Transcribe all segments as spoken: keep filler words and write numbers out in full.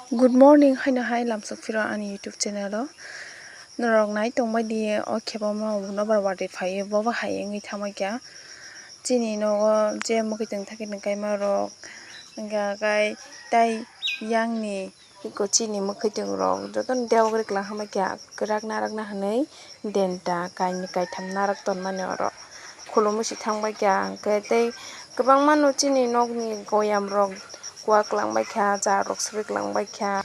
Good morning haino hai lamsok phiro ani YouTube channel o. Norok nai tongbai di o khe bo ma nobar watwi phaiwi bo bo hai wngwi thangbai kha. Chini nogo je mwkhwtwng thakgwi tongkhaima rok wngkha khe tei yang ni iko chini mwkhwtwng rok jotono debogre kwlwng hambai kha kwrak narakna hinwi denta kainwi kaitham narak tonmani oro khulumwi se thangbai kha hwnkhe tei kwbangma no chini nokni goyam rok. Kua kwlangbai kha, cha rok sri kwlangbai kha.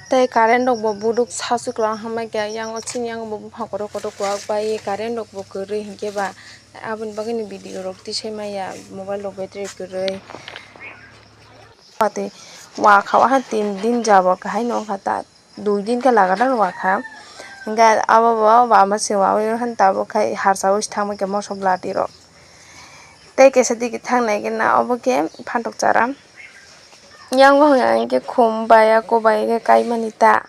Tei current rok bo buduk sasu kwlang hambai kha, yang o chini yang bo buphang kotor kotor kua bai current rok bo kwrwi hinkhe ba aboni bagwi ni video rok tisai maya mobile rok battery kwrwi. Watwi wa kha waha tin din jabok hai no wngkha ta. Dui din khe lagatar wa kha. Hingkhe abo bo bama se wawi rw khan tabuk khai harsa o se thangbai khe moso bwlati rok. Tei kaisa digi thang nai khe na obo khe phantok chara. Yang o hwnka hwnkhe khum baya kobai khe kaimani ta.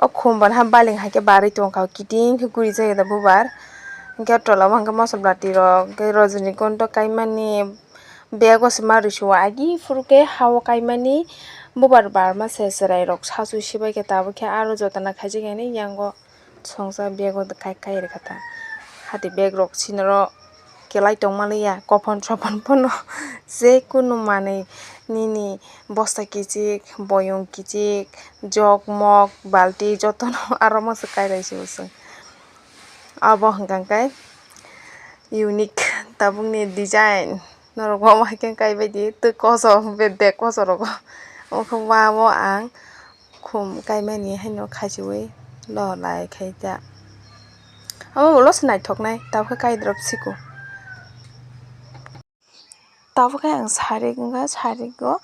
O khum bo ha baling hai khe barwi tongkha kiting khe guri jagada bubar. Hingkhe tola o hwnka moso bwlati rok hingkhe rojini gondo kaimani. Bego se ma rwsio agi phuru khe ha o kaimani bubar barma se chwrai rok sasu sibai khe tabuk khe aro jotona khaijak yani yango songsa bego kai kai rwkha ta hati beg rok sinoro kelai tongma liya kophon sophon phano je kunu manwi nini bosta kichik boyong kichik jok mok balti jotono aro ma se kai rai se bo chwng abo hwnka khe unique tabukni design. Norok bo hai khe kaibai di twi koso be bag koso rogo. Omo khe wa o ang khum kaimani haino khaichiwi lo lai khai ta. Omo ulo se naithok nai tabukhe kai drop siko. Tabukhe ang sarik wngkha sarik o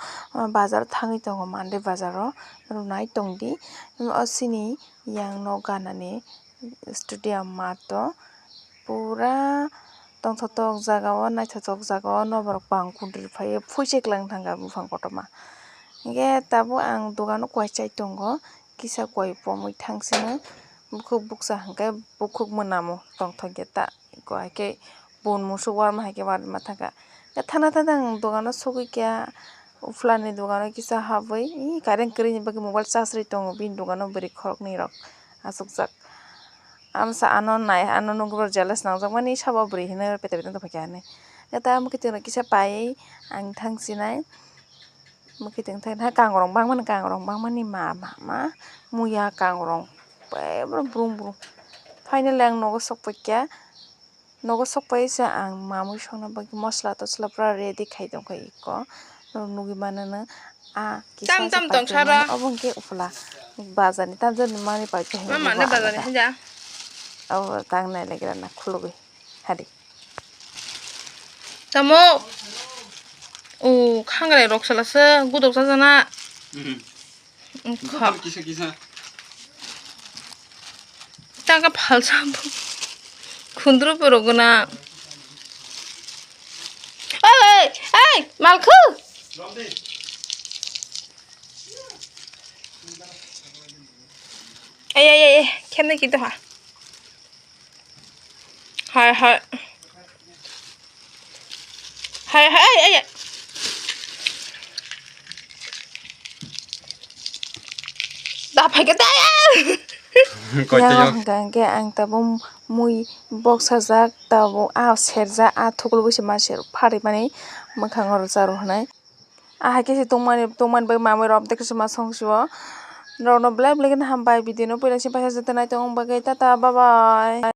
bazar thangwi tongo Monday bazar o norok nai tongdi o chini yang nok ganani. Stadium math o pura tongthotok jaga o naithotok jaga o nobar bang kudri phaiwi phuicheklang thangkha buphang kotorma. Hinkhe tabuk ang dogano koi chai tongo kisa koi pomwi thangsino bukhuk bukcha hinkhe bukhuk mwnamo tongthokya ta koi khe bun musuk warma hai khe warma thangkha. Thangna thangna ang dogano sogwi kha. Uflani dogano kisa habwi, ih, current kwrwini bagwi mobile charge rwi tongo bini dogano bwrwi khoroknwi rok achukjak. Amsa ano nai, ano nukbar jealous nangjakmani sabo bwrwi hino pete pete wngtongkha hinwi. Tei tamo khe chwngno kisa paiwi ang thangsinai. Mwkhwtwng thangkhe kangrong bangmani, kangrong bangmani ma, ma, ma, muya kangrong, bebra brum brum. Finally ang nogo sokpaikha. Nogo sokpai se ang mamui songna bagwi mosla tosla pura ready khai tongkha iko. Norok nugwi mano no a kisa Tam tam tong sara. Obo hwnkhe ufla bazar ni tam jani mani paikha hinwi Mama nugo ne ang bazar ni da. Haja. Abo tang nai lagi rana khulugwi hadi. Tamo. O khangrai rok sala se gudok sajana. Mhm. Wngkha. Kisa kisa. Taka phalsa bo. Khundru borok gana. Oi, oi, malkhu. Ei, ei, ei, ei, khemne ki doha. Hai, hai. Hai, hai, ai, ai. Da phai khe da. Koi Yang tei hwnkha hwnkhe ang tabuk mui bok sajak tabuk a serjak a thuklubui se ma ser pharimani mwkhango rwcharo hwnwi. Ahai khe se tongmani, tongmani bai mamui rok tei khe se ma song sio. Norok no belai belai khe hambai video no puila se paisa joto nai tong bagwi tata bye bye.